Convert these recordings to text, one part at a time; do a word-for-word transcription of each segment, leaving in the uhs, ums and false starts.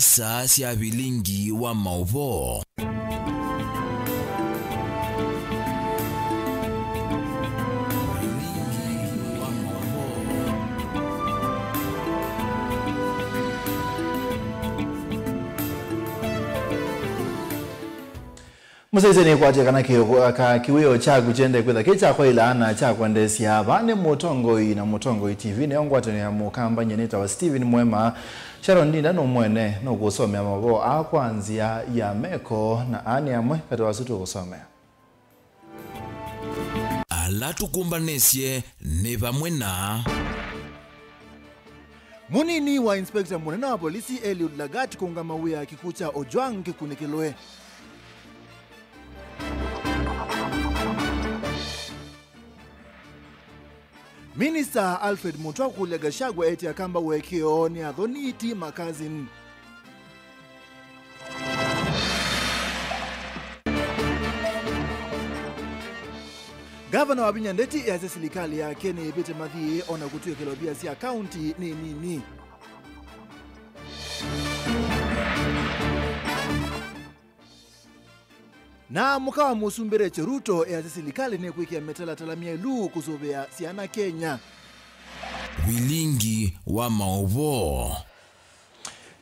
Saa sya vilingi wa maũvoo. Vilingi wa maũvoo. Mũsyaĩĩsya nĩkwatya kana kĩw'ũ, ka kĩwĩo kyaku kyende kwĩtha kĩ kya kwaĩla na kya kwendeesya. Vaa nĩ Mũtongoi na Mũtongoi T V, nĩyo ngwatanĩo ya Mũkamba. Nyie nĩtawa Stephen Mwema. Sharon Ndinda nũ mwene nũkũsomea maũvoo aa kwa nzĩa ya meko, na aa nĩ amwe katĩ wa asu tũkũsomea. Ala tũkũmbanĩsye nĩ vamwe na. Mũnini wa inspector mũnene wa polisi Eliud Lagat kũngama wĩa kĩkw'ũ kya Ojwang kĩkunĩkĩlwe. Minista Alfred Mutua kũlya Gachagua etĩa Kamba ũekeo nĩ athoni ti makazini. Gavana Wavinya Ndeti easya silikalĩ yake nĩĩvĩte mathiĩ, o na kũtw'ĩka ilovia sya kaunti nĩ nini. Na mũka wa mũsumbĩ Rachel Ruto easya silikalĩ nĩkwĩkĩa mĩtalatala myaĩlu kũsũvĩa syana Kenya. Vilingi wa maũvoo.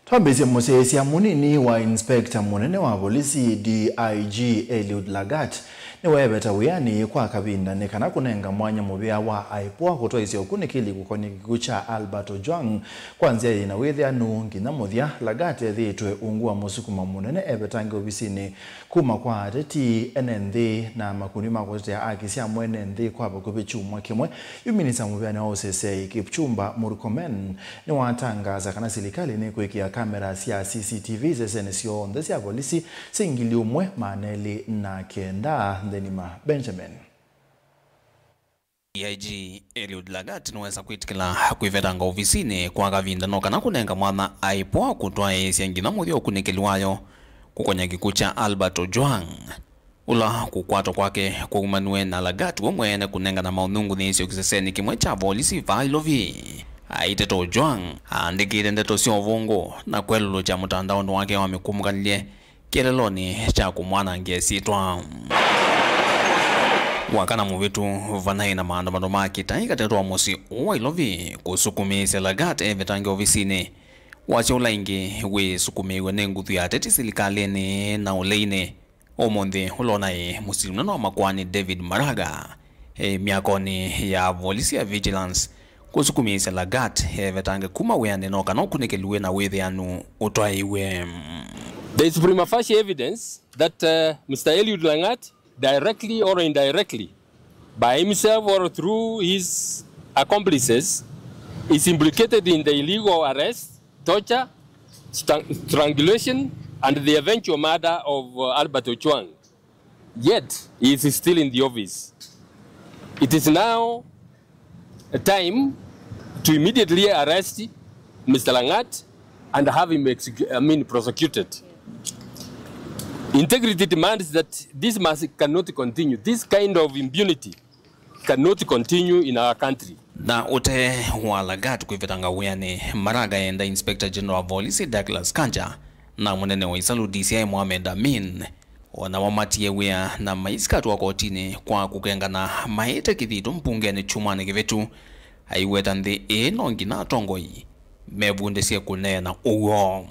Twambĩĩsye mũsyaĩĩsya. Mũnini wa inspector mũnene wa volisi, D I G, Eliud Lagat, nĩweeveta wĩanĩ kwa kavinda nĩ kana kũnenga mwanya mũvea wa IPOA kũtwaĩsya ũkunĩkĩli kũkonya kĩkw'ũ kya Albert Ojwang kwa nzĩa yĩ na wĩthĩanu nginya mũthya. Lagat ethĩĩtwe ungu wa mũsukuma mũnene evetange ovisinĩ kuma kwa ateti, ene nthĩ, na makundi ma kũtetea aki sya mwene nthĩ kwa vakuvĩ kyumwa kĩmwe. Yu minista mũvĩanĩ wa ũseseei Kipchumba Murkomen nĩwatangaasa kana silikalĩ nĩkwĩkĩa kamera sya C C T V isesenĩ syonthe sya volisi syĩ ngili ũmwe maana elĩ na kenda. Nthĩnĩ ma Benjamin. D I G Eliud Lagat nĩwesa kwĩtĩkĩla kwĩvetanga ovisinĩ kwa kavinda no kana kũnenga mwanya IPOA kũtwaĩĩsya nginya mũthya ũkunĩkĩli wayo kũkonya kĩkw'ũ kya Albert Ojwang, ũla kũkwatwa kwake kwaumaniwe na Lagat we mwene kũnengana maũnyungunyĩĩsyo kĩsesenĩ kĩmwe kya volisi vaa Ilovi. Aiteta Ojwang aandĩkĩte ndeto sya ũvũngũ na kwelũlũkya mũtandaonĩ wake wa mĩkũmũkanĩlye kĩeleelonĩ kya kũmwanangĩa ĩsyĩtwa. Wakana mũvĩtu, vanaĩ na maandamano ma kĩtaĩ katikati wa mũsyĩ ũũ wa Ilovi kũsukumĩĩsya Lagat evetange ovisinĩ. Wasya ũla ĩngĩ wĩsukumĩĩw'e nĩ nguthu ya ateti silikalĩnĩ na ũleinĩ. Ũmũnthĩ ũla ũnaĩ mũsili mũnene wa makoani David Maraga e myakonĩ ya volisi ya Vigilance kũsukumĩĩsya Lagat evetange kuma wĩanĩ no kana ũkunĩkĩli wĩ na wĩthĩanu ũtwaĩwe. There is prima facie evidence that, uh, Mister Eliud Lagat, directly or indirectly, by himself or through his accomplices, is implicated in the illegal arrest, torture, strang-, strangulation, and the eventual murder of, uh, Albert Ojwang. Yet, he is still in the office. It is now a time to immediately arrest Mister Lagat and have him execu-, I mean, prosecuted. Integrity demands that this must, cannot continue. This kind of impunity cannot continue in our country. Na ũtee wa Lagat kwĩvetanga wĩanĩ, Maraga enda Inspector General wa Volisi Douglas Kanja na mũnene wa ĩsalũ D C I Mohamed Amin o namo matie wĩa na maisikatwa kotinĩ kwa kũkengana maĩte kĩthito mbungenĩ kyumwanĩ kĩvĩtu. Aiweta nthĩ ĩĩ no nginya atongoi mevundĩsye kũneena ũw'o.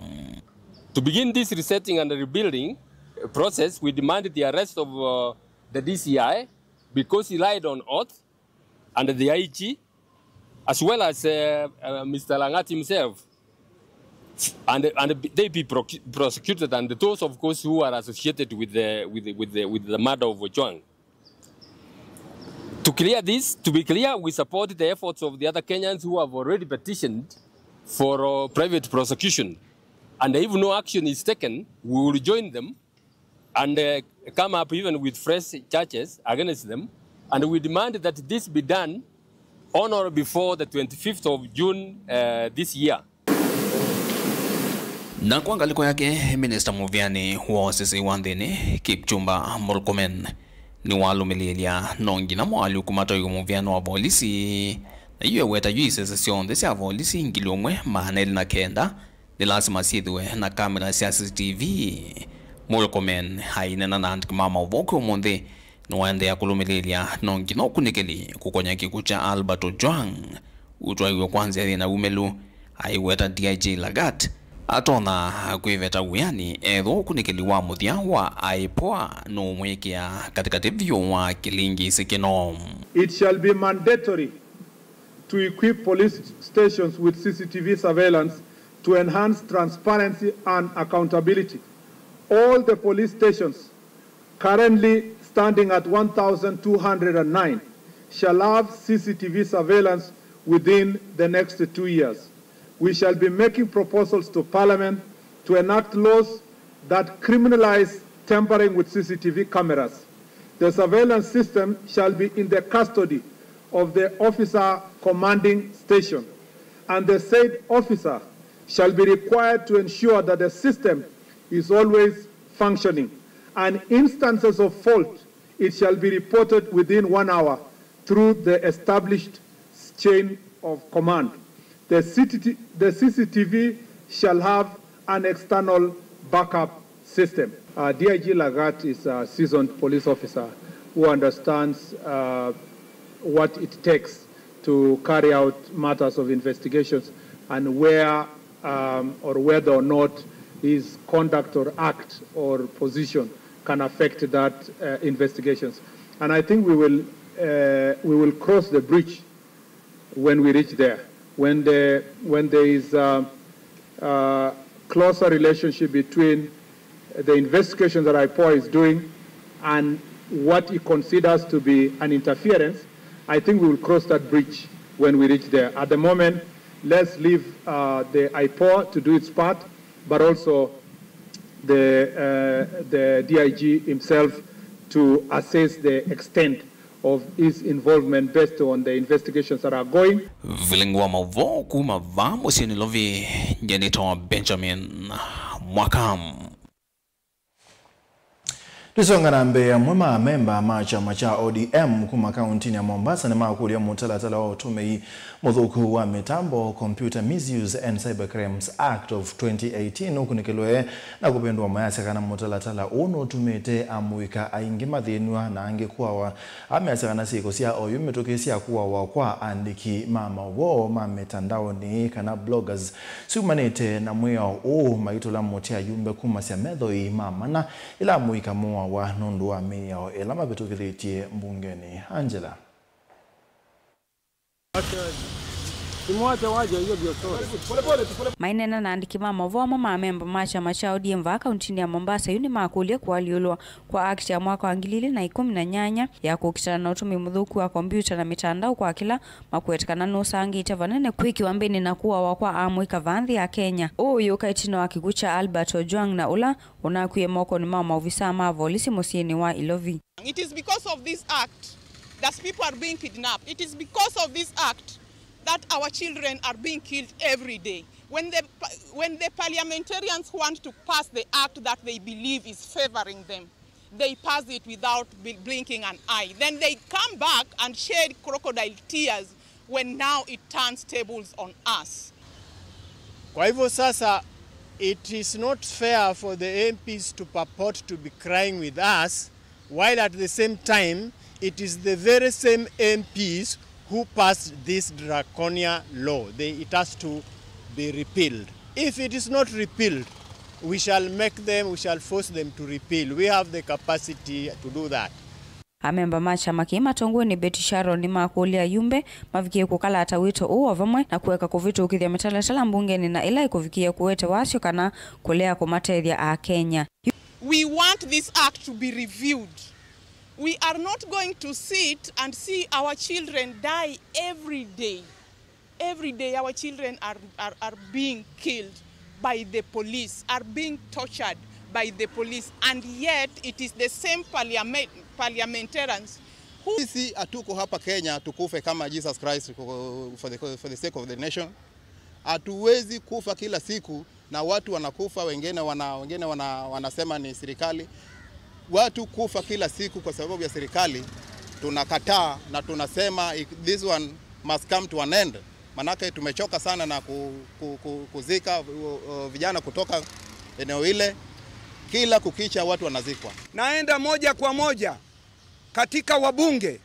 To begin this resetting and rebuilding process, we demand the arrest of, uh, the D C I because he lied on oath, and the I G, as well as, uh, uh, Mister Lagat himself, and, and they be proc-, prosecuted, and those, of course, who are associated with the, with the, with the, with the murder of Ojwang. To clear this, to be clear, we support the efforts of the other Kenyans who have already petitioned for, uh, private prosecution, and if no action is taken, we will join them and, uh, come up even with fresh charges against them, and we demand that this be done on or before the twenty-fifth of June, uh, this year. Na kwa ngalĩko yake, minista mũvĩanĩ wa ũsesei wa nthĩnĩ, Kipchumba Murkomen, nĩwalũmĩlĩĩlya no nginya moalyũku matoiwe mũvĩanĩ wa volisi, na yu eweta yu isese syonthe sya volisi ngili ũmwe maana elĩ na kenda Nĩ lasima syĩthĩwe na kamera sya C C T V. Murkomen aineena na andĩki ma maũvoo ũmũnthĩ nĩwaendeea kũlũmĩlĩĩlya no nginya ũkunĩkĩli kũkonya kĩkw'ũ kya Albert Ojwang ũtwaiwe kwa nzĩa yĩ na umĩlu. Aiweta D I G Lagat atonya kwĩveta wĩanĩ ethĩwa ũkunĩkĩli wa mũthya wa IPOA nũũmwĩkĩa katĩkatĩ vyũ wa kĩlingisi kĩno. It shall be mandatory to equip police stations with C C T V surveillance to enhance transparency and accountability. All the police stations currently standing at one thousand two hundred and nine shall have C C T V surveillance within the next two years. We shall be making proposals to Parliament to enact laws that criminalize tampering with C C T V cameras. The surveillance system shall be in the custody of the officer commanding station, and the said officer shall be required to ensure that the system is always functioning, and instances of fault, it shall be reported within one hour through the established chain of command. The C T, the C C T V shall have an external backup system. Uh, D I G Lagat is a seasoned police officer who understands, uh, what it takes to carry out matters of investigations and where, um, or whether or not his conduct or act or position can affect that, uh, investigations. And I think we will, uh, we will cross the bridge when we reach there. When the, when there is, uh, uh, closer relationship between the investigation that IPOA is doing and what he considers to be an interference, I think we will cross that bridge when we reach there. At the moment, let's leave, uh, the IPOA to do its part, but also the, uh, the D I G himself to assess the extent of his involvement based on the investigations that are going. Vilingi wa maũvoo kuma vaa mũsyĩ Nairobi, nĩtawa Benjamin Mwaka. Tũisonga na mbee, amwe ma amemba ma kyama kya O D M kuma kauntinĩ ya Mombasa nĩmakũlya mũtalatala wa ũtũmĩi mũthũku wa mĩtambo, Computer Misuse and Cybercrimes Act of twenty eighteen ũkunĩkĩlwe na kũvĩndũa, mayasya kana mũtalatala ũũ nũtumĩte amũika aingĩ mathĩnw'a na angĩ kũawa. Ameasya kana syĩko sya oyu mĩtũkĩ sya kũawa kwa andĩki ma maũvoo ma mĩtandaonĩ kana bloggers syumanĩte na mwĩao ũũ, maitũla mũtĩ ayumbe kumasya methoi ma mana ĩla amũika mooawa nũndũ wa mĩao ĩla mavĩtũkĩthĩtye mbungenĩ. Angela. Simwache waje, hiyo ndio story. Maineena na andĩki ma maũvoo, amwe ma amemba ma kyama kya O D M vaa kauntinĩ ya Mombasa yu nĩmakũlya kũalyũlwa kwa Act ya mwaka wa ngili ili na ĩkũmi na nyanya ya kũkitana na ũtũmĩi mũthũku wa kombiũta na mĩtandao kwa kĩla makwete kana nũsangĩte vanene kwĩkĩwa mbĩnĩ na kũawa kwa amũika vaa nthĩ ya Kenya. Ũũ ũyũka ĩtina wa kĩkw'ũ kya Albert Ojwang na ũla ũnakwie mokonĩ ma maovisaa ma volisi mũsyĩnĩ wa Ilovi. It is because of this act that people are being kidnapped. It is because of this act that our children are being killed every day. When the, pa- when the parliamentarians want to pass the act that they believe is favoring them, they pass it without bl- blinking an eye. Then they come back and shed crocodile tears when now it turns tables on us. Kwa hivyo sasa, it is not fair for the M Ps to purport to be crying with us, while at the same time, it is the very same M Ps who passed this draconian law. They, it has to be repealed. If it is not repealed, we shall make them, we shall force them to repeal. We have the capacity to do that. Amemba ma kyama kĩĩ matongoew'e nĩ Betty Sharon nĩmakũlya ayumbe mavikĩe kũkalata wĩto ũũ o vamwe na kũeka kũvĩtũkĩthya mĩtalatala mbungenĩ na ĩla ĩkũvikĩĩa kũete wasyo kana kũlea kũmatethya Akenya. We want this act to be reviewed. We are not going to sit and see our children die every day. Every day our children are, are, are being killed by the police, are being tortured by the police, and yet it is the same parliament, parliamentarians who... Sisi hatuko hapa Kenya tukufe kama Jesus Christ for the, for the sake of the nation. Hatuwezi kufa kila siku na watu wanakufa, wengine wana, wengine wana, wanasema ni serikali. Watu kufa kila siku kwa sababu ya serikali, tunakataa na tunasema, "This one must come to an end." Manake tumechoka sana na ku, ku, ku, kuzika uh, uh, vijana kutoka eneo ile. Kila kukicha watu wanazikwa. Naenda moja kwa moja katika wabunge.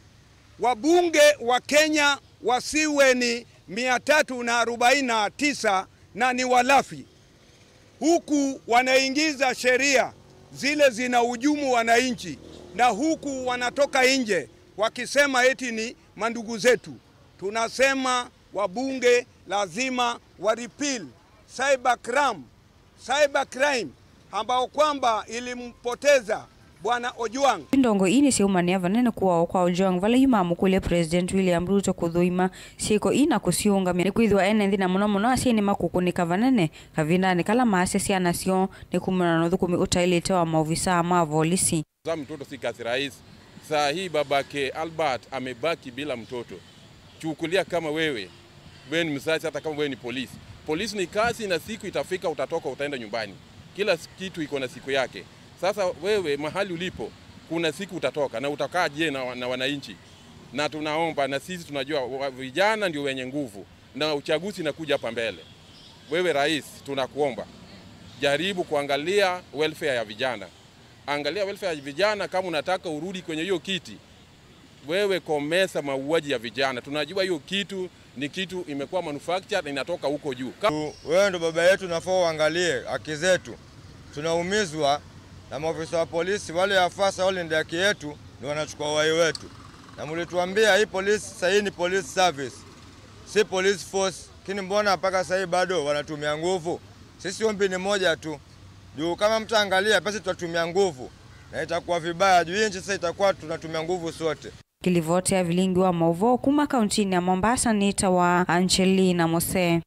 Wabunge wa Kenya wasiwe ni mia tatu na arobaini na tisa na ni walafi, huku wanaingiza sheria zile zinahujumu wananchi, na huku wanatoka nje wakisema eti ni mandugu zetu. Tunasema wabunge lazima wa repeal cyber crime, cyber crime ambao kwamba ilimpoteza Bwana Ojwang. Ndongo ii nĩsyaumanĩa vanene kũawa kwa Ojwang, vala yu mamũkũlya President William Ruto kũthũima syĩko ii na kũsiũngamya, nĩkwĩthĩwa ene nthĩ na mũno mũno asyai nĩmakũkũnĩka vanene kavindanĩ kala maasya syana syoo nĩ kumana na ũthũkũmi ũtaĩlĩte wa maovisaa ma volisi. Kuzaa mtoto si kazi rahisi. Saa hii babake Albert amebaki bila mtoto. Chukulia kama wewe, wewe ni mzazi, hata kama wewe ni polisi. Polisi ni kazi, na siku itafika utatoka, utaenda nyumbani. Kila kitu iko na siku yake. Sasa wewe mahali ulipo, kuna siku utatoka na utakaa je na, na wananchi? Na tunaomba, na sisi tunajua wa- vijana ndio wenye nguvu, na uchaguzi inakuja hapa mbele. Wewe rais, tunakuomba, jaribu kuangalia welfare ya vijana. Angalia welfare ya vijana kama unataka urudi kwenye hiyo kiti. Wewe komesa mauaji ya vijana. Tunajua hiyo kitu ni kitu imekuwa manufactured na inatoka huko juu. Ka- Tu- Wewe ndo baba yetu, nafaa uangalie haki zetu. Tunaumizwa na maofisa wa polisi, wale afasa wale ndio haki yetu ndio wanachukua uhai wetu. Na mlituambia hii polisi sasa hii ni police service, si police force. Lakini mbona mpaka sasa hii bado wanatumia nguvu? Sisi ombi ni moja tu. Juu kama mtaangalia, basi tutatumia nguvu na itakuwa vibaya. Juu hii nchi sasa itakuwa tunatumia nguvu sote. Kĩlivoti ya vilingi wa maũvoo kuma kauntinĩ ya Mombasa nĩtawa Angelina Mose.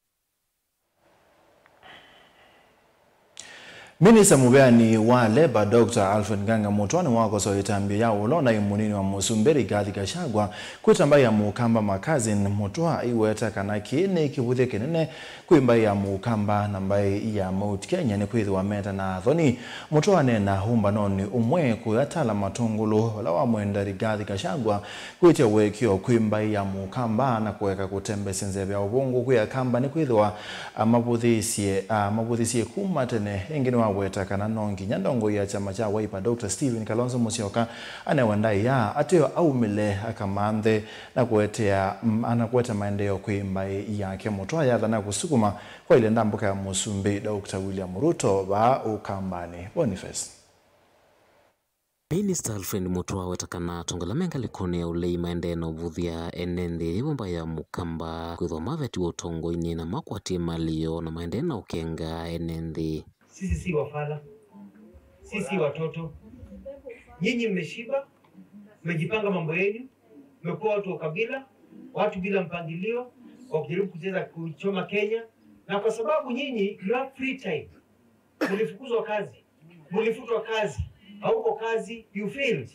Minista mũveani wa Labour, Doctor Alfred Nganga Mũtwa nĩwakosoa ĩtambya ya ũla ũnaĩ mũnini wa mũsumbĩ Rigathi Gachagua kwĩta mbaĩ ya Mũkamba makazini. Mũtwa aiweta kana kĩĩ nĩ kĩvũthya kĩnene kwĩ mbaĩ ya Mũkamba na mbaĩ ya Mount Kenya, nĩkwĩthĩwa meta na athoni. Mũtwa aneena ũmbanonĩ ũmwe kũatala Matũngũlũ, ũla wamwenda Rigathi Gachagua kwĩtya ũekeo kwĩ mbaĩ ya Mũkamba na kũeka kũtembesya nzeve ya ũvũngũ kwĩ Akamba, nĩkwĩthĩwa amavũthĩsye, amavũthĩsye kuma tene. Ĩngĩ nĩwaweta kana no nginya ndongoi ya kyama kya Wiper, Doctor Stephen Kalonzo Musyoka, anewe ndaĩa, ateo aumĩle akamanthe na kũetea, mm, na kũete maendeeo kwĩ mbaĩ yake. Mũtwa ayathana kũsukuma kwa ilenda mboka ya mũsumbĩ Doctor William Ruto vaa Ũkambanĩ. Boniface. Minista Alfred Mũtwa aweta kana atongoi ala me ngalĩkonĩ ya ũlei maendee na ũvũthya ene nthĩ, yĩvo mbaĩ ya Mũkamba kwĩthwa mavetiwe ũtongoinĩ na makwatie mali yoo na maendee na ũkenga ene nthĩ. Sisi si wafala. Sisi watoto. Nyinyi mmeshiba, mmejipanga mambo yenu, mmekuwa watu wa kabila, watu bila mpangilio, wakijaribu kucheza kuchoma Kenya. Na kwa sababu nyinyi, you have free time. Mlifukuzwa kazi, mlifutwa kazi, hauko kazi, you failed,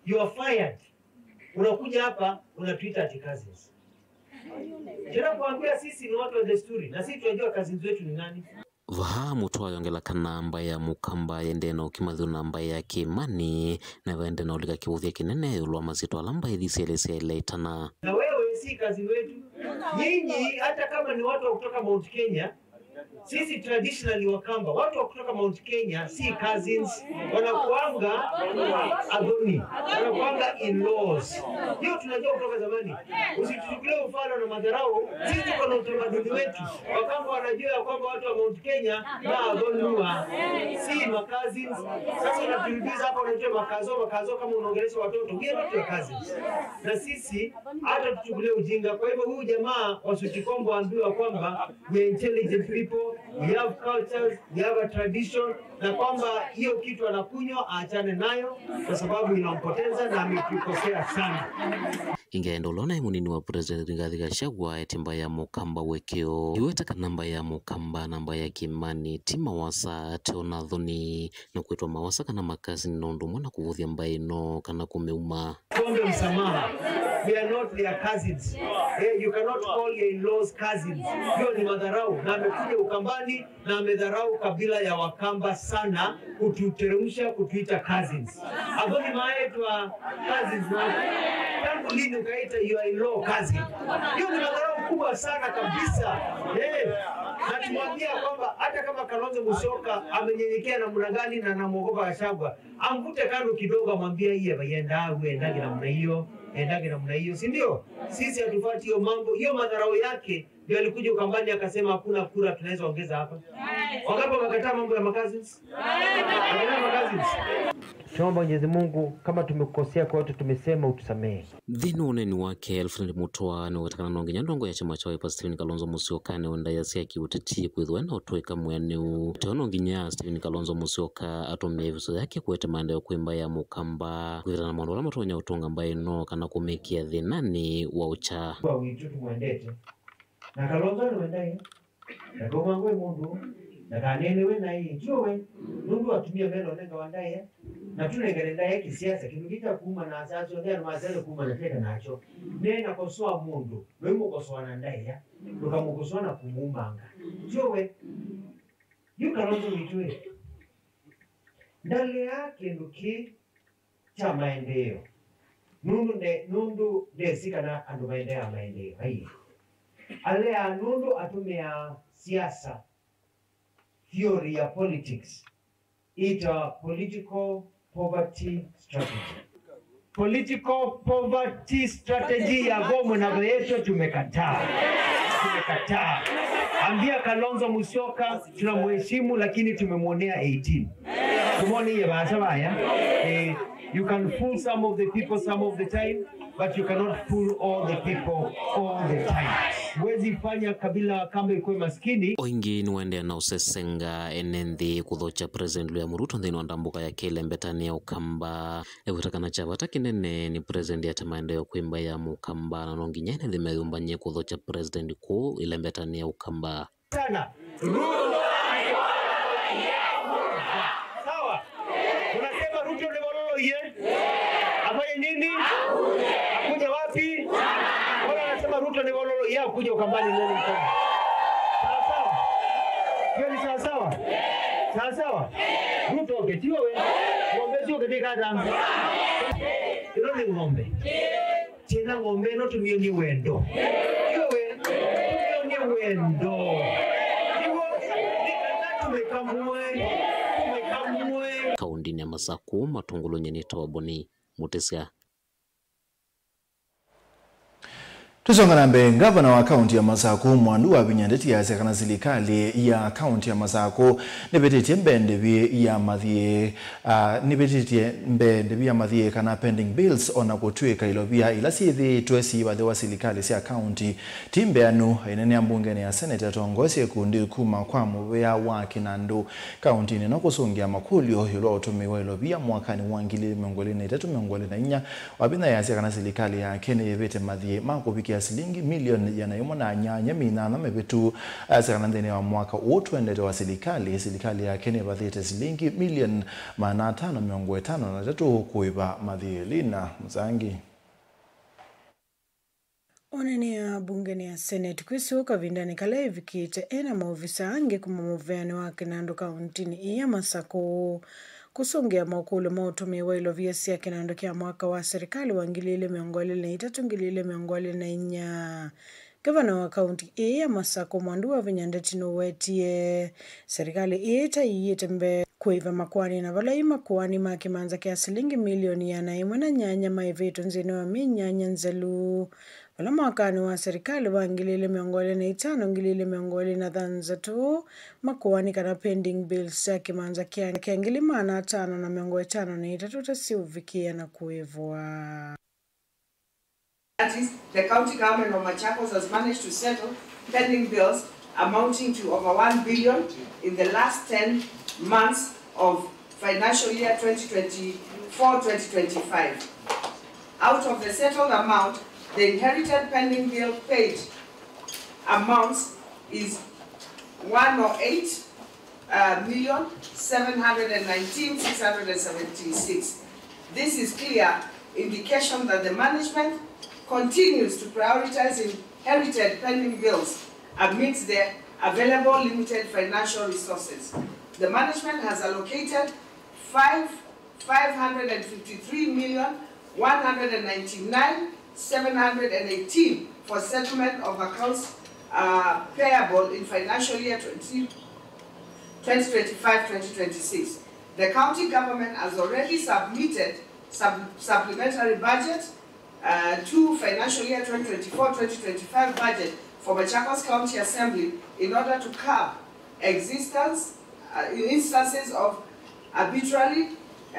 you are fired. Unakuja hapa, unatuita ati cousins. Tena kuambia sisi ni watu wa desturi, na sisi tunajua cousins wetu ni nani. Vaa Mũtwa ayongela kana mbaĩ ya Mũkamba yendee na ũkimathyo na mbaĩ ya Kĩmani, na vaendee na ũlika kĩvũthya kĩnene ĩũlũ wa masyĩtwa ala mbaĩ ithi syelĩ syaĩle ĩtana. Na wewe si cousin wetu. Nyinyi, hata kama ni watu wa kutoka Mount Kenya, sisi traditionally Wakamba, watu wa kutoka Mount Kenya si cousins, wanakuanga athoni, wanakuanga in-laws. Hiyo tunajua kutoka zamani. Usituchukulie ufala na madharau. Sisi tuko na utamaduni wetu. Wakamba wanajua ya kwamba watu wa Mount Kenya na athonua si ma cousins. Sasa unatulipiza hapa, unaitwa makazo, makazo kama unaongelesha watoto. We are not your cousins. Na sisi hata tuchukulie ujinga. Kwa hivyo huyu jamaa wa suti kombo aambiwa kwamba we are intelligent people, we have cultures, we have a tradition, na kwamba hiyo kitu anakunywa aachane nayo kwa sababu inampoteza na ametukosea sana. Ĩngĩ aenda ũla ũnaĩ mũnini wa President Rigathi Gachagua aete mbaĩ ya Mũkamba ũekeo. Iweta kana mbaĩ ya Mũkamba na mbaĩ ya Kĩmani ti mawasa, ateo na athoni, na kwĩtwa mawasa kana makasini na ũndũ ũmwe na kũvũthya mbaĩ ĩno kana kũmĩuma. Tuombe msamaha. We are not their cousins. Eh, you cannot call your in-laws cousins. Hiyo ni madharau. Na amekuja Ukambani na amedharau kabila ya Wakamba sana, kututeremsha, kutuita cousins. Athoni maetwa cousins na tangu lini ukaita your in-law cousin? Hiyo ni madharau. Kubwa sana kabisa. Eh, na tumwambia kwamba hata kama Kalonzo Musyoka amenyenyekea namna gani na anamwogopa Gachagua, amvute kando kidogo, amwambie hii hapa iendaa, huyu endage namna hiyo, endage namna hiyo, si ndio? Sisi hatufuati hiyo mambo, hiyo madharau yake ndio alikuja Ukambani akasema hakuna kura tunaweza ongeza hapa. Wangapi wamekataa mambo ya ma cousins? Wamekataa ma cousins? Tunaomba Mwenyezi Mungu, kama tumekukosea kwa yote tumesema, utusamehe. Nthĩnĩ wa ũneeni wake, Alfred Mutua nĩwetĩkana no nginya ndongo ya kyama kya Wiper Stephen Kalonzo Musyoka nĩwendeeasya kĩũteti kwĩthĩwa na ũtũĩka mwĩanĩu. Teo no nginya Stephen Kalonzo Musyoka atũmĩe ĩvuso yake kũete maendeeo kwĩ mbaĩ ya Mũkamba kwĩthĩana na maũndũ ala matonya ũtũnga mbaĩ ĩno kana kũmĩkĩa thĩnanĩ wa ũkya. Kwa witũ tũmwendete. Na Kalonzo nĩwe ndaĩa. Ndakaumangwe mũndũ, ndakaneenewe ndaĩa, tiũwe, nũndũ atumĩa menonengawa ndaĩa, na tũnengane ndaĩa kĩsiasa, kĩndũ kĩu kya kuma na asaa syonthe andũ masyaĩle kuma na twĩka nakyo. Neena kosoa mũndũ, ndũimũkosoa na ndaĩa, ndũkamũkosoa na kũmumanga. Tiũwe, yu Kalonzo witũ ĩ, ndaleaa kĩndũ kĩ kya maendeeo, nũndũ nde-, nũndũ ndesĩ kana andũ maendeaa maendeeo. Ai. Aleaa nũndũ atũmĩaa siasa, theory ya politics, ĩtawa political poverty strategy. Political poverty strategy ya Gomwe na Veyeto tumekataa. Tumekataa. Ambia Kalonzo Musyoka tunamheshimu, lakini tumemwonea eighteen. Tumwoneye vaasa vaya. Eh, you can fool some of the people some of the time, but you cannot fool all the people all the time. Huwezi fanya kabila wa Kamba ikuwe maskini. O ĩngĩ nĩwaendeea na ũsesenga ene nthĩ kũthokya President William Ruto nthĩnĩ wa ndambũka yake ĩlembetanĩ ya Ũkamba. Eweta kana kya vata kĩnene nĩ President ate maendeeo kwĩ mbaĩ ya Mũkamba, na no nginya ene nthĩ meyũmbany'e kũthokya President kũũ ĩlembetanĩ ya Ũkamba. Sana. Ruto. Sawa. Unasema Ruto ni Wololo ye? Afanye nini? Akuje wapi? Wala anasema Ruto ni Wololo ye, akuje Ukambani nini mkono? Sawa sawa. Hiyo ni sawa sawa. Sawa sawa. Ruto ketiwe. Ng'ombe sio ketika hata. Hilo ni ng'ombe. Tena ng'ombe ĩno tũmyonie wendo. Iwe, tũmyonie wendo. Nĩw'o, nĩ kana tũmĩkamũe, tũmĩkamũe. Kaũndĩnĩ ya Masakũ, matũngũlũnĩ nĩ Toboni Mũtĩsya. Tũsonga na mbee, ngavana wa kaũntĩ ya Masakũ, Mwandu wa Vinya Ndeti, asya kana silikalĩ ya kaũntĩ ya Masakũ nĩvĩtĩtye mbee ndĩvi ya mathiĩ Ah, nĩvĩtĩtye mbee ndĩvi ya mathiĩ kana pending bills, o na kũtw'ĩka ilovia ila syĩthĩĩtwe siivathĩwa silikalĩ sya kaũntĩ ti mbeanu. Aineenea mbungenĩ ya Senate atongoesye ikundi kuma kwa mũvĩa wa kĩnandũ kaũntĩnĩ ĩno kũsũngĩa makũlyo ĩũlũ wa ũtũmĩi wa ilovia mwakanĩ wa ngili ili mĩongo ĩlĩ na itatũ mĩongo ĩlĩ na inya. Wavinya yasya kana silikalĩ yake nĩyĩvĩte mathiĩ ma kũvikĩa silingi milioni ĩana yĩmwe na nyanya mĩnana mĩvĩtu. Asya kana nthĩnĩ wa mwaka ũũ tũendete wa silikalĩ, silikalĩ yake nĩvathĩte silingi milioni maana atano mĩongo ĩtano na itatũ kũĩva mathiĩ. Lina Mũsangi. Oneenea mbungenĩ ya Senate kwĩsĩwa kavindanĩ kala ĩvikĩte, ena maovisa angĩ kuma mũvĩanĩ wa kĩnandũ kaũntĩnĩ ĩĩ ya Masakũ kũsũngĩa makũlyo ma ũtũmĩi wa ilovia sya kĩnandũ kya mwaka wa serikali wa ngili ili mĩongo ĩlĩ na itatũ, ngili ili mĩongo ĩlĩ na inya. Ngavana wa kaũntĩ ĩĩ ya Masakũ, Mwandu wa Vinya Ndeti, nũwetie serikali ĩĩ ta ĩiĩte mbee kũĩva makoani, na vala ĩ makoani ma kĩmanza kya silingi milioni ĩana ĩmwe na nyanya maĩvĩtwe nzĩnĩ wa myei nyanya nzelu, vala mwakanĩ wa serikali wa ngili ili mĩongo ĩlĩ na itano, ngili ili mĩongo ĩlĩ na thanthatũ, makoani kana pending bills sya kĩmanza kya, kya ngili maana atano na mĩongo ĩtano na itatũ ta siũvikĩĩa na kũĩvwa. That is, the county government of Machakos has managed to settle pending bills amounting to over one billion in the last ten months of financial year twenty twenty-four twenty twenty-five. Out of the settled amount, the inherited pending bill paid amounts is one oh eight uh, million seven hundred and nineteen six hundred and seventy-six. This is clear indication that the management continues to prioritize inherited pending bills amidst the available limited financial resources. The management has allocated five, five hundred and fifty-three million one hundred and ninety-nine seven hundred and eighteen for settlement of accounts, uh, payable in financial year twenty, twenty twenty-five, twenty twenty-six. The county government has already submitted sub-, supplementary budget, uh, to financial year twenty twenty-four, twenty twenty-five budget for Machakos County Assembly in order to curb existence, uh, in instances of arbitrary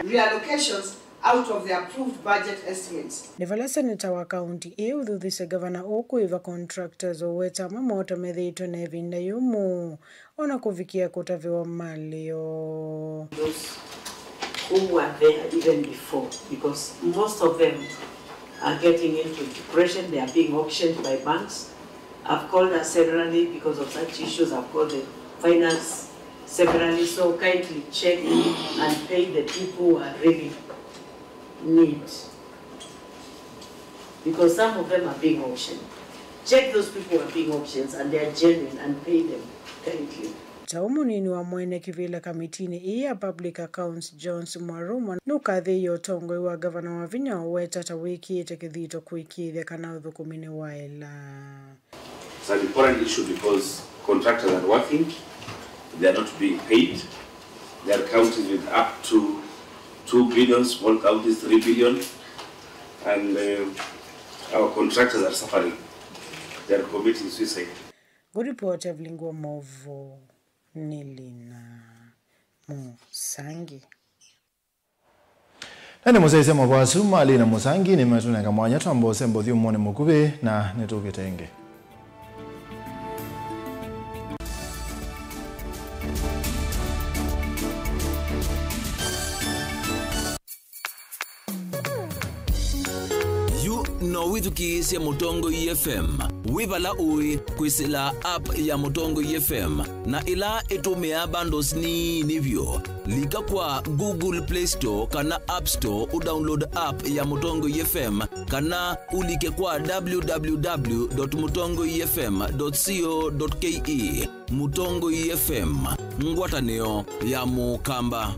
reallocations out of the approved budget estimates. Nĩ vala seneta wa kaunti ĩĩ ũthuthĩsye gavana ũũ kũĩva contractors ũweta amwe moo ta methĩĩtwe na ĩvinda yũmũ, o na kũvikĩa kũtavĩwa malĩo. Those who were there even before, because most of them are getting into depression, they are being auctioned by banks. I've called us severally because of such issues. I've called the finance severally, so kindly check and pay the people who are really need. Because some of them are being auctioned. Check those people who are being auctioned and they are genuine and pay them kindly. Ta ũu mũnini wa mwene kĩvĩla kamitinĩ ĩĩ ya Public Accounts, Jones Mwarumwa, nũkathĩĩie ũtongoi wa gavana Wavinya ũweta ta wĩkĩĩte kĩthito kũĩkĩĩthya kana ũthũkũmi nĩwaĩla. It's an important issue because contractors are working, they are not being paid. There are counties with up to two billion, small counties three billion, and uh, our contractors are suffering. They are committing suicide. Ngũripoti Evelyn Ngua Movo, nĩ Lina Mũsangi. Na nĩ mũsyaĩĩsya mavoo asu ma Lina Mũsangi nĩmetũnenga mwanya twamba ũsembo ũthyũmũonĩ mũkuvĩ na nĩtũkĩte ĩngĩ. Yu no wĩthukĩĩsye Mũtongoi F M wĩ vala ũĩ kwĩsĩla app ya Mũtongoi F M na ĩla ĩtũmĩaa bundles nini vyũ. Lika kwa Google Play Store kana App Store ũdownload app ya Mũtongoi F M, kana ũlike kwa w w w dot mũtongoi f m dot co dot k e. Mũtongoi F M, ngwatanĩo ya Mũkamba.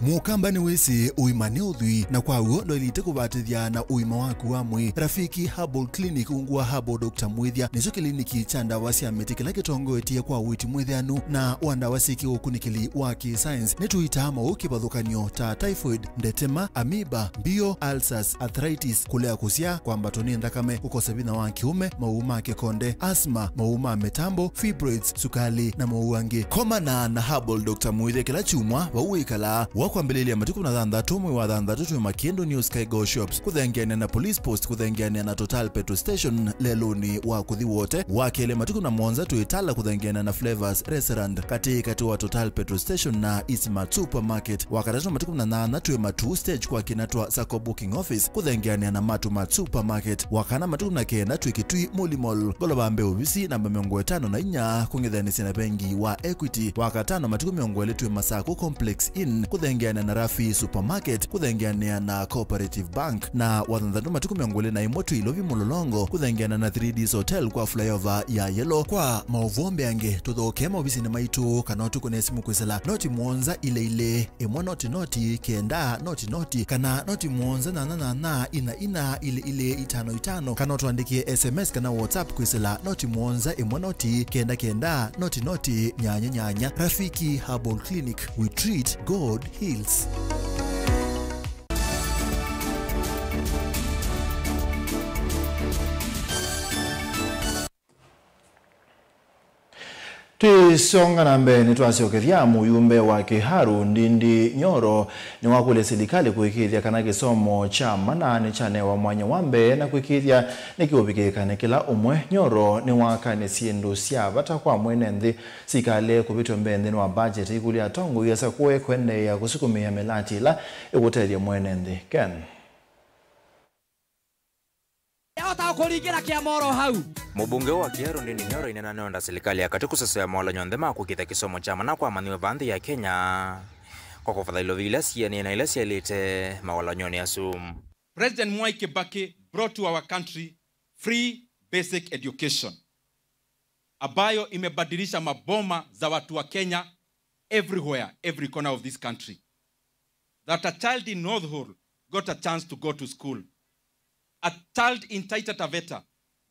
Mũkamba nĩwĩsĩ ũima nĩ ũthwii, na kwa w'o ndwaĩlĩte kũvatĩthya na ũima waku wa mwĩĩ. Rafiki Herbal Clinic, ungu wa Herbal Doctor Mwĩthya, nĩkyo kĩliniki kya ndawa sya mĩtĩ kĩla kĩtongoetye kwa ũiiti mwĩtheanu na wa ndawa syĩ kĩũkunĩkĩli wa kĩ-science. Nĩtũitaa maũũ kĩvathũkany'o ta typhoid, ndetema, amoeba, mbio, ulcers, arthritis, kũlea kũsyaa, kwambatwa nĩ nthakame, kũkosa vinya wa kĩũme, maũũ ma kĩkonde, asthma, maũũ ma mĩtambo, fibroids, sukali, na maũũ angĩ. Komana na Herbal Doctor Mwĩthya kĩla kyumwa vau wĩkalaa. Wa kwambĩlĩlya matukũ na thanthatũ mwei wa thanthatũ twĩ Makĩndũ New Sky Go Shops kũthengeanĩa na Police Post kũthengeanĩa na Total Petrol Station lelũnĩ wa kũthi Wote. Wa kelĩ matukũ na mũonza twĩ Tala kũthengeanĩa na Flavors Restaurant katĩ katĩ wa Total Petrol Station na Eastmart Supermarket. Wa katatũ matukũ na nyanya twĩ Matuu Stage kwa kĩna twa Sacco Booking Office kũthengeanĩa na Matumart Supermarket. Wa kana matukũ na kenda twĩ Kitui Muli Mall, ngolova mbee ovisi namba mĩongo ĩtano na inya kũng'ethanĩsya na vengi wa Equity. Wa katano matukũ mĩongo ĩlĩ twĩ Masaku Complex Inn kũthengeanĩa na Rafi Supermarket kũthengeanĩa na Cooperative Bank. Na wa thanthatũ matukũ mĩongo ĩlĩ na ĩmwe twĩ Ilovi Mũlolongo kũthengeanĩa na three Ds Hotel kwa flyover ya Yellow. Kwa maũvoo mbeange tũthokee maovisinĩ maitũ kana ũtũkũne simũ kwĩsĩla noti mũonza ilĩ ilĩ ĩmwe noti noti kenda noti noti kana noti mũonza nyanya nyanya ina ina ilĩ ilĩ itano itano kana ũtũandĩkĩe S M S kana WhatsApp kwĩsĩla noti mũonza ĩmwe noti kenda kenda noti noti nyanya nyanya. Rafiki Herbal Clinic, we treat, God heals. Twĩsonga na mbee, nĩtwasyokethya mũyumbe wa Kĩharu, Ndindi Nyoro, nĩwakũlya silikalĩ kũĩkĩĩthya kana kĩsomo kya mana nĩkyanewa mwanya wa mbee na kũĩkĩĩthya nĩkĩũvikĩĩka nĩ kĩla ũmwe. Nyoro nĩwakanĩsye syĩndũ sya vata kwa mwene nthĩ sikalĩe kũvĩtw'a mbee nthĩnĩ wa budget, ĩkũlya atongoi asakũe kũendeea kũsukumĩa mĩlati ĩla ĩkũtethya mwene nthĩ. Ken. Yahota kũringĩra kĩama oro hau. Mũmbunge wa Kĩharu Ndindi Nyoro aineena nĩwenda silikalĩ ya katĩ kũsesea mawalany'o onthe ma kũkitha kĩsomo kya mana kwa amanyĩw'a va nthĩ ya Kenya kwa kũvatha ilovi ila sianĩe na ila syaĩlĩte mawalany'onĩ asu. President Mwai Kibaki brought to our country free basic education, ambayo imebadilisha maboma za watu wa Kenya everywhere, every corner of this country. that a child in North Horr got a chance to go to school. A child in Taita Taveta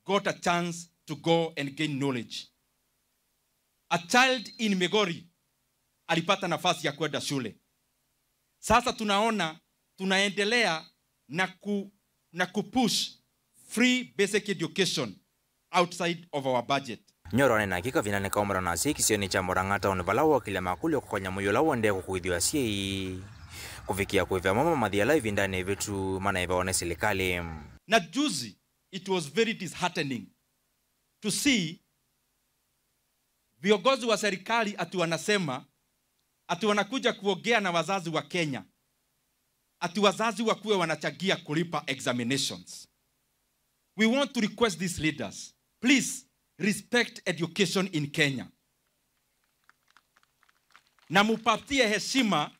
got a chance to go and gain knowledge. A child in Migori alipata nafasi ya kwenda shule. Sasa tunaona tunaendelea na ku-, na kupush free basic education outside of our budget. Nyoro nĩ na hakika vina nĩ kaumana na asyai kĩsionĩ kya Murang'a Town vala wokĩlya makũlyo kũkonya mũio ũla wondee kũkũĩthw'a asyai kũvikĩa kũĩvĩa mama mathi ala ĩvindanĩ ĩvĩtu manaĩvawa nĩ silikalĩ. Na juzi, it was very disheartening to see viongozi wa serikali ati wanasema ati wanakuja kuongea na wazazi wa Kenya, ati wazazi wakuwe wanachangia kulipa examinations. We want to request these leaders, please respect education in Kenya. Na mupatie heshima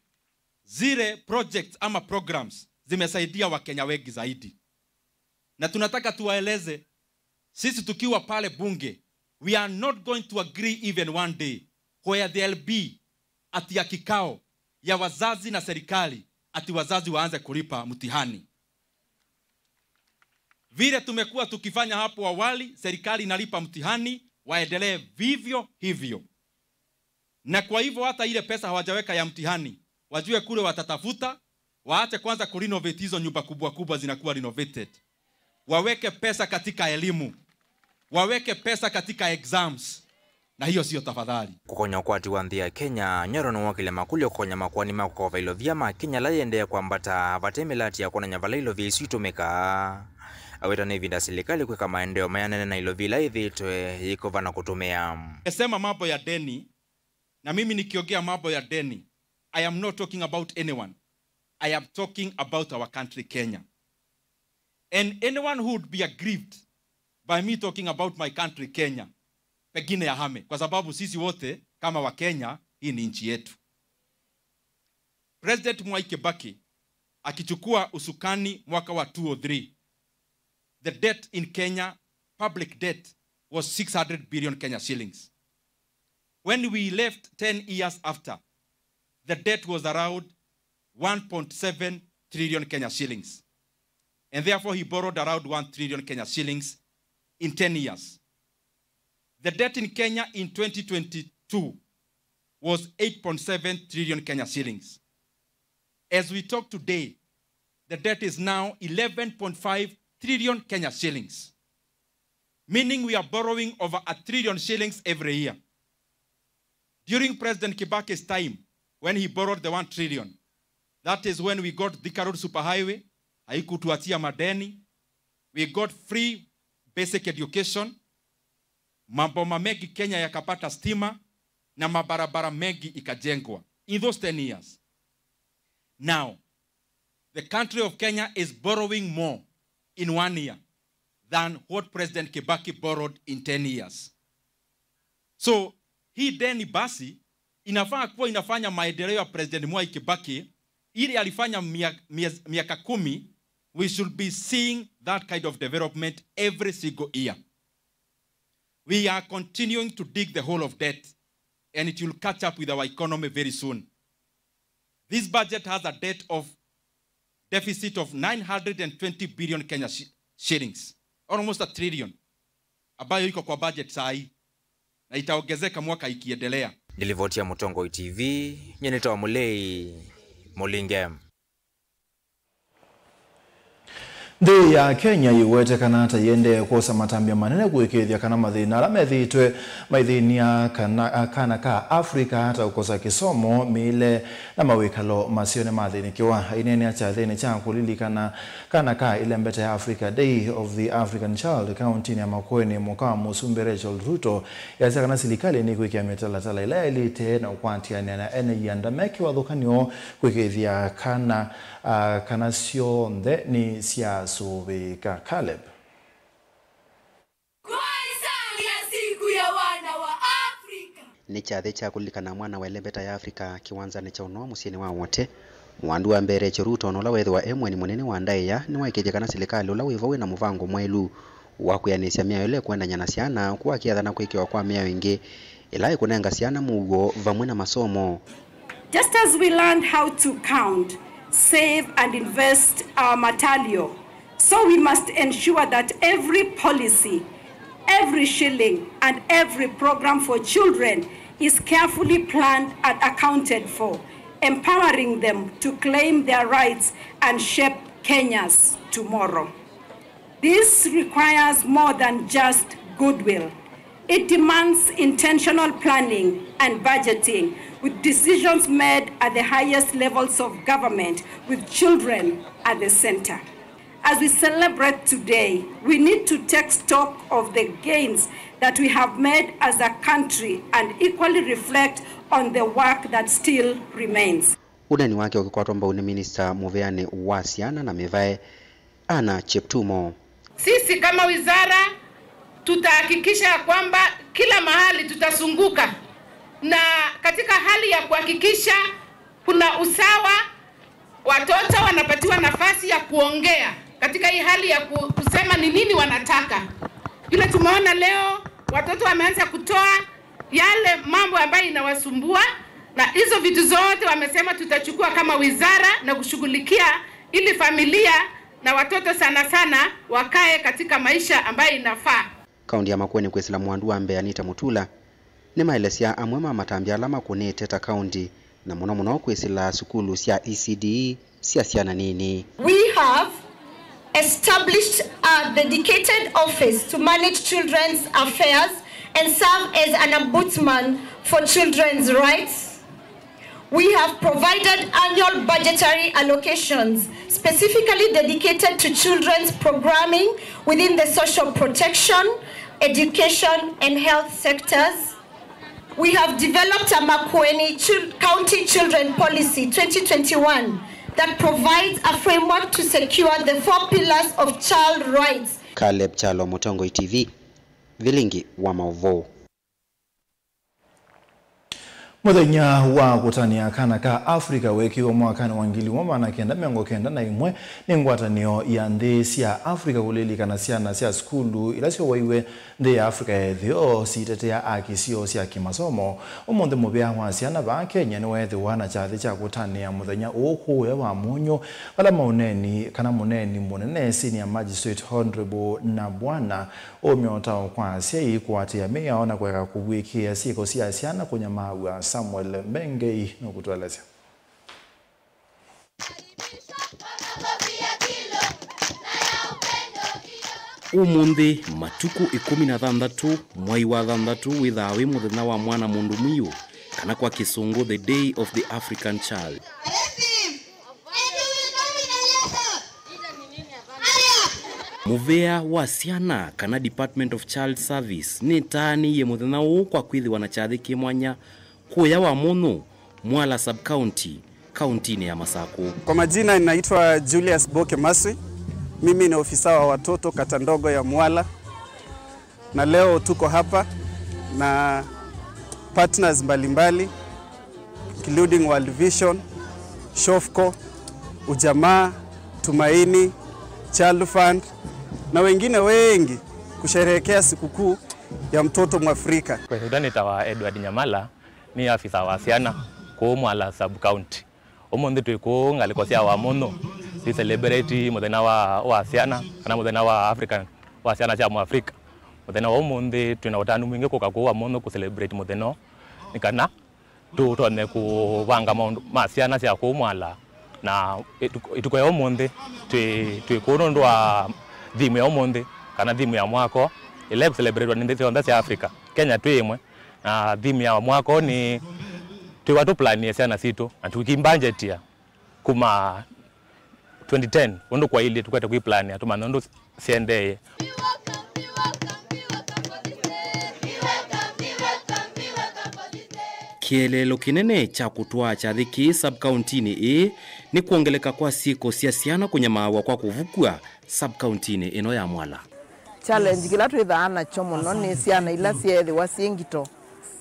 zile projects ama programs zimesaidia Wakenya wengi zaidi. Na tunataka tuwaeleze, sisi tukiwa pale bunge, we are not going to agree even one day where there'll be ati ya kikao ya wazazi na serikali ati wazazi waanze kulipa mtihani. Vile tumekuwa tukifanya hapo awali, serikali inalipa mtihani, waendelee vivyo hivyo. Na kwa hivyo hata ile pesa hawajaweka ya mtihani, wajue kule watatafuta, waache kwanza kurenovate hizo nyumba kubwa kubwa zinakuwa renovated. Waweke pesa katika elimu. Waweke pesa katika exams. Na hiyo sio tafadhali. Kũkonya ũkwati wa nthĩ ya Kenya, Nyoro nĩwokĩlya makũlyo kũkonya makoani ma kũkova ilovia ma Kenya ala yĩendee kwambata vate mĩlati ya kwonany'a vala ilovia isu itũmĩkaa. Aweta nĩ ĩvinda silikalĩ kwĩka maendeeo mayanene na ilovia ila yĩthĩĩtwe yĩkova na kũtũmĩa. Nimesema mambo ya deni, na mimi nikiongea mambo ya deni, I am not talking about anyone. I am talking about our country Kenya. And anyone who would be aggrieved by me talking about my country Kenya, pengine yahame, kwa sababu sisi wote kama wa Kenya, hii ni nchi yetu. President Mwai Kibaki akichukua usukani mwaka wa two oh three, the debt in Kenya, public debt, was six hundred billion Kenya shillings. When we left ten years after, the debt was around one point seven trillion Kenya shillings. And therefore, he borrowed around one trillion Kenya shillings in ten years. The debt in Kenya in twenty twenty-two was eight point seven trillion Kenya shillings. As we talk today, the debt is now eleven point five trillion Kenya shillings, meaning we are borrowing over a trillion shillings every year. During President Kibaki's time, when he borrowed the one trillion, that is when we got Thika Road Superhighway, haikutuachia madeni. We got free basic education. Maboma mengi Kenya yakapata stima na mabarabara mengi ikajengwa in those ten years. Now, the country of Kenya is borrowing more in one year than what President Kibaki borrowed in ten years. So, hii deni basi inafaa kuwa inafanya maendeleo ya President Mwai Kibaki, ili alifanya mia-, mia-, miaka kumi, we should be seeing that kind of development every single year. We are continuing to dig the hole of debt, and it will catch up with our economy very soon. This budget has a debt of, deficit of nine hundred and twenty billion Kenya shi-, shillings, almost a trillion, ambayo iko kwa budget saa hii na itaongezeka mwaka ikiendelea. Nĩ livoti ya Mũtongoi T V, nyie nĩtawa Mũlei Mũlinge. Nthĩ ya Kenya yĩwete kana ta yĩendee kwosa matambya manene kũĩkĩĩthya kana mathĩna ala methĩĩtwe maithĩny'a kana, kana ka Africa ta ũkosa kĩsomo, mĩĩle na mawĩkalo maseo nĩmathĩnĩkĩwa. Aineenea kyathĩnĩ kya kũlilikana kana ka ĩlembeta ya Africa, Day of the African Child, kaũntĩnĩ ya Makueni, mũka wa Mũsumbĩ Rachel Ruto yasya kana silikalĩ nĩkwĩkĩa mĩtalatala ĩla yaĩlĩte na ũkwatĩanĩa na ene ianda me kĩvathũkany'o kwĩkĩĩthya kana, ah, kana syonthe nĩsyasũvĩĩka. Caleb. Kwa hisani ya siku ya wana wa Afrika. Nĩ kyathĩ kya kũlilikana mwana wa ĩlembeta ya Afrika kĩwanzanĩ kya ũnoo mũsyĩnĩ wa Wote. Mũandu wa mbee Rachel Ruto, na ũla weethĩwa e mũeni mũnene wa ndaĩa, nĩwaĩkĩĩthye kana silikalĩ ũla wĩ vo wĩ na mũvango mwaĩlu wa kwĩanĩsya mĩao ĩla ĩkũendany'a na syana, kũu akĩathana kwĩkĩwa kwa mĩao ĩngĩ ĩla ĩkũnenga syana mũuo vamwe na masomo. Just as we learned how to count, save and invest our matalio. So we must ensure that every policy, every shilling, and every program for children is carefully planned and accounted for, empowering them to claim their rights and shape Kenya's tomorrow. This requires more than just goodwill. It demands intentional planning and budgeting, with decisions made at the highest levels of government, with children at the center. As we celebrate today, we need to take stock of the gains that we have made as a country and equally reflect on the work that still remains. Ũneeni wake ũkĩkwatwa mbau nĩ minista mũvĩanĩ wa syana na mĩvae, Anna Cheptumo. Sisi kama wizara tutahakikisha ya kwamba kila mahali tutazunguka, na katika hali ya kuhakikisha kuna usawa, watoto wanapatiwa nafasi ya kuongea katika hii hali ya ku-, kusema ni nini wanataka. Vile tumeona leo, watoto wameanza kutoa yale mambo ambayo inawasumbua, na hizo vitu zote wamesema tutachukua kama wizara na kushughulikia ili familia na watoto sana sana wakae katika maisha ambayo inafaa. Kaunti ya Makueni kwĩsĩla mwandu wa mbee Anita Mutula nĩmaelesya amwe ma matambya ala makũnĩte ta kaunti, na mũno mũno kwĩsĩla sukulu sya E C D E sya syana nini. We have established a dedicated office to manage children's affairs and serve as an ombudsman for children's rights. We have provided annual budgetary allocations specifically dedicated to children's programming within the social protection, education, and health sectors. We have developed a Makueni Chil-, County Children Policy twenty twenty-one that provides a framework to secure the four pillars of child rights. Caleb Kyalo, Mũtongoi T V, Vilingi wa Maũvoo. Mũthenya wa kũtanĩa kana ka Africa weekĩiwe mwakanĩ wa ngili ĩmwe maana kenda mĩongo kenda na ĩmwe nĩ ngwatanĩo ya nthĩ sya Africa kũlilikana syana sya sukulu ila syowaiwe nthĩ ya Africa ya ĩtheo siitetea aki syoo sya kĩmasomo. Ũmũnthĩ mũvĩa wa syana vaa Kenya nĩweethĩwa na kyathĩ kya kũtanĩa mũthenya ũũ kũũya wa Mũnyũ, vala maũneeni kana mũneeni mũnene Senior Magistrate Honourable Nabwana Ũmya ũtao kwa asyai kũatĩĩa mĩao na kũeka kũvw'ĩkĩĩa syĩko sya syana kũnyamaaw'a. Samuel Mengei nũkũtũelesya. Ũmũnthĩ, matukũ ĩkũmi na thanthatũ, mwai wa thanthatũ wĩthaa wĩ mũthenya wa mwana mũndũ mwiũ, kana kwa Kĩsũngũ, the Day of the African Child. Mũvĩa wa syana, kana Department of Child Service, nĩtaanĩie mũthenya ũũ kwa kwĩthĩwa na kyathĩ kĩ mwanya kũũya wa Mũnyũ, Mwala Sub-County, kauntinĩ ya Masakũ. Kwa majina, ninaitwa Julius Boke Maswi. Mimi ni ofisa wa watoto kata ndogo ya Mwala. Na leo tuko hapa na partners mbalimbali, including World Vision, Shofco, Ujamaa, Tumaini, Child Fund na wengine wengi kusherehekea sikukuu ya mtoto Mwafrika. Kwa ĩtha nĩtawa Edward Nyamala, nĩ afisa wa syana kũũ Mwala Sub-County. Ũmũnthĩ twĩ kũũ ngalĩko sya Wamũnyũ, tũi celebrate mũthenya wa, wa syana, kana mũthenya wa African, wa syana sya Mũafrika. Mũthenya wa ũmũnthĩ twĩ na ũtanu mwingĩ kũka kũũ Wamũnyũ kũ celebrate mũthenya ũũ, nĩ kana tũtonye kũvanga maũndũ ma syana sya kũũ Mwala. Na ĩtukũ, ĩtukũ ya ũmũnthĩ twĩ, twĩ kũũ nũndũ wa theme ya ũmũnthĩ, kana theme ya mwaka ũũ, ĩla ĩkũ celebrate-wa nĩ nthĩ syonthe sya Africa. Kenya twĩ ĩmwe. Na theme ya mwaka ũũ nĩ twĩwa tũplanĩe syana sitũ, na tũkĩmbangĩtĩa kuma twenty ten, ũndũ kwailyĩ tũkwete kwĩplanĩa, tũmanye ũndũ syendeeye. Kĩeleelo kĩnene kya kũtwaa kyathĩ kĩĩ sub-kauntinĩ ĩĩ nĩ kwongeleka kwa syĩko sya syana kũnyamaaw'a kwa kũvukw'a sub-kauntinĩ ĩno ya Mwala. Challenge kĩla twĩthaa nakyo mũno nĩ syana ila syeethĩwa syĩ ngito,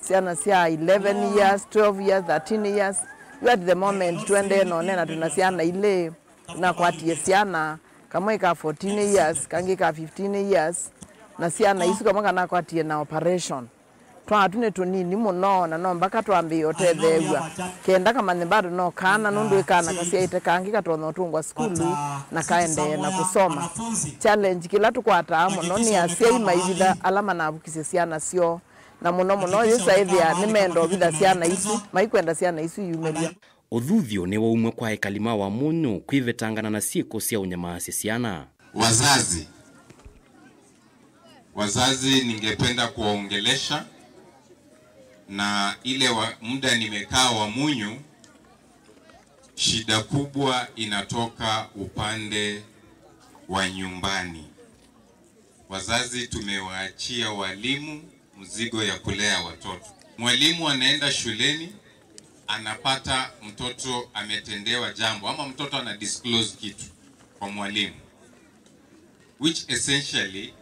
syana sya eleven years, twelve years, thirteen years. Yu at the moment tũendee na ũneena twĩ na syana ilĩ, nakwatie syana, kamwe ka fourteen years, kangĩ ka fifteen years, na syana isu kamwe kanakwatie na operation. Twaa tu nĩ tũnini mũno, na no mbaka twambĩĩe ũtetheew'a kenda kamanye bado no kana, nũndũ ĩ kana kasyaĩte kangĩ katonya ũtũngwa sukulu na kaendee na kũsoma. Challenge kĩla tũkwataa mũno nĩ asyai maivitha ala manavukisye syana syoo, na mũno mũno yĩsa ĩthĩa nĩmenda ũvitha syana isu, maikwenda syana isu iumĩlya. Ũthuthyo nĩwaumw'a kwa ekali ma Wamunyu kwĩvetangana na syĩko sya ũnyamaasya syana. Wazazi, wazazi, ningependa kuwaongelesha, na ile wa, muda nimekaa Wamunyu, shida kubwa inatoka upande wa nyumbani. Wazazi tumewaachia walimu mzigo ya kulea watoto. Mwalimu anaenda shuleni, anapata mtoto ametendewa jambo, ama mtoto ana disclose kitu kwa mwalimu, which essentially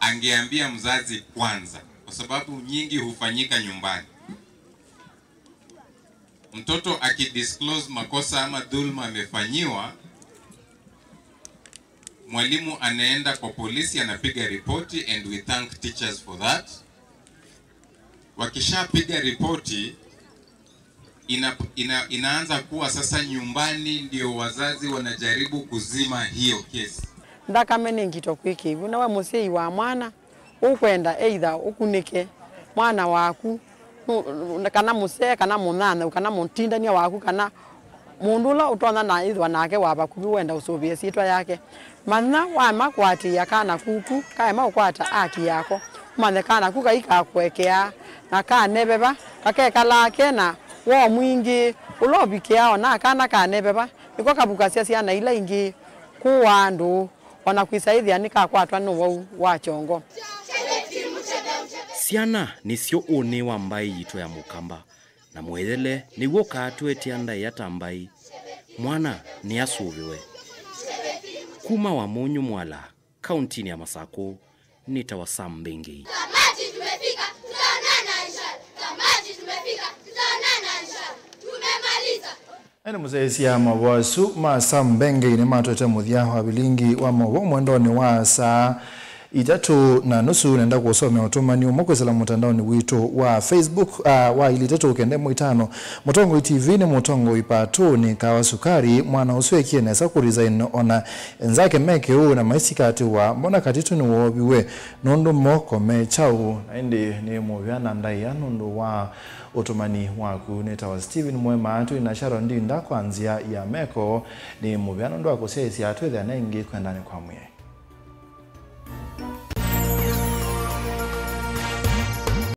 angeambia mzazi kwanza, kwa sababu nyingi hufanyika nyumbani. Mtoto akidisclose makosa ama dhulma amefanyiwa, mwalimu anaenda kwa polisi, anapiga ripoti, and we thank teachers for that. Wakishapiga ripoti, ina, ina, inaanza kuwa sasa nyumbani ndio wazazi wanajaribu kuzima hiyo kesi. Nthakame nĩ ngito kwĩ kĩw'ũ, na we mũsyai wa mwana ũkwenda either ũkunĩke mwana waku, nũ-, kana mũsee, kana mũnyanyaũ, kana mũtindany'a waku, kana mũndũ ũla ũtonya na ĩthwa nake wa vakuvĩ wenda ũsũvĩe syĩtwa yake. Manya wama kũatĩĩa kana kuku kaema ũkwata aki yako, ũmanye kana ku kaikakũekeaa na kaneveva, kakekalaa ke na woo mwingĩ ũla ũvikĩaa o na kana kaneveva, nĩko kavukasya syana ila ingĩ kũaa andũ, o na kwĩsa ĩthĩa nĩkakwatwa nĩ ũwau wa kyongo. Syana nĩsyo ũnĩ wa mbaĩ yitũ ya Mũkamba, na mweyele nĩw'o ũkaatũetea ndaĩa ta mbaĩ. Mwana nĩasũvĩwe. Kuma Wamunyu Mwala, kauntinĩ ya Masakũ, nĩtawa Sam Mbengei. Tamati tumefika, tutaonana inshallah. Tamati tumefika, tutaonana inshallah. Tumemaliza. Ene mũsyaĩĩsya mavoo asu ma Sam Mbengei nĩmatwete mũthya wa vilingi wa mavoo mwendonĩ wa saa itatũ na nusu. Nenda kũsomea ũtũmani ũmwe kwĩsĩla mũtandaonĩ witũ wa Facebook, ah, wa ili itatũ kenda ĩmwe itano. Mũtongoi T V nĩ mũtongoi patũnĩ kawa sukari, mwana ũsu ekie nesa kũresign, ona enzake meke ũu na maisika atĩ wa mbona katitũ nĩwooviwe nũndũ moko me kyaũ. Na ĩndĩ nĩ mũvea na ndaĩa nũndũ wa ũtũmani waku. Nĩtawa Steven Mwema, twĩ na Sharon Ndinda kwa nzĩa ya meko. Nĩ mũvea nũndũ wa kũsyaĩĩsya, twĩthĩane ĩngĩ kwendanĩ kwa Mwĩai.